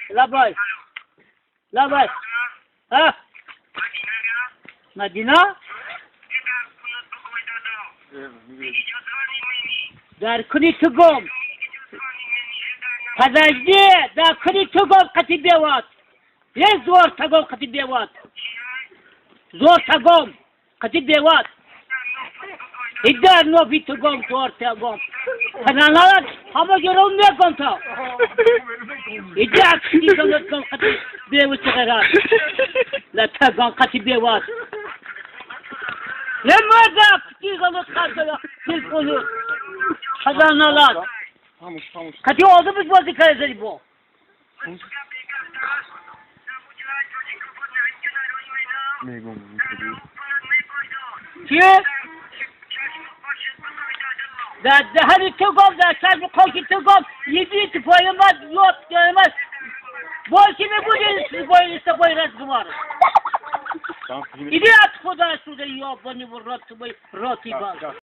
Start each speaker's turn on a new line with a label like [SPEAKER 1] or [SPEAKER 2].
[SPEAKER 1] Лабай. Лабай. А? Мадина? Дар куни тугом. Подожди, дар куни тугом қати беват. Есть зор тагом қати беват. Зор тагом қати беват. Идар нофи тугом зор тагом. Тананалат ҳама ҷоро мекон та. Идар кути қати беву чиғарат. Ла тагом қати беват. Лемада кути галот қадала телефону. Тананалат.
[SPEAKER 2] Хамуш, хамуш.
[SPEAKER 1] Қати одамиш бозӣ карда бо.
[SPEAKER 2] Мегум.
[SPEAKER 1] Чи? Дар даҳани ту гом, дар чашми қоши ту гом, иди ты поймать, лот, поймать. Больше не будем с тобой разговаривать. Иди отсюда, сюда, ёбаный в рот твой, рот ебал.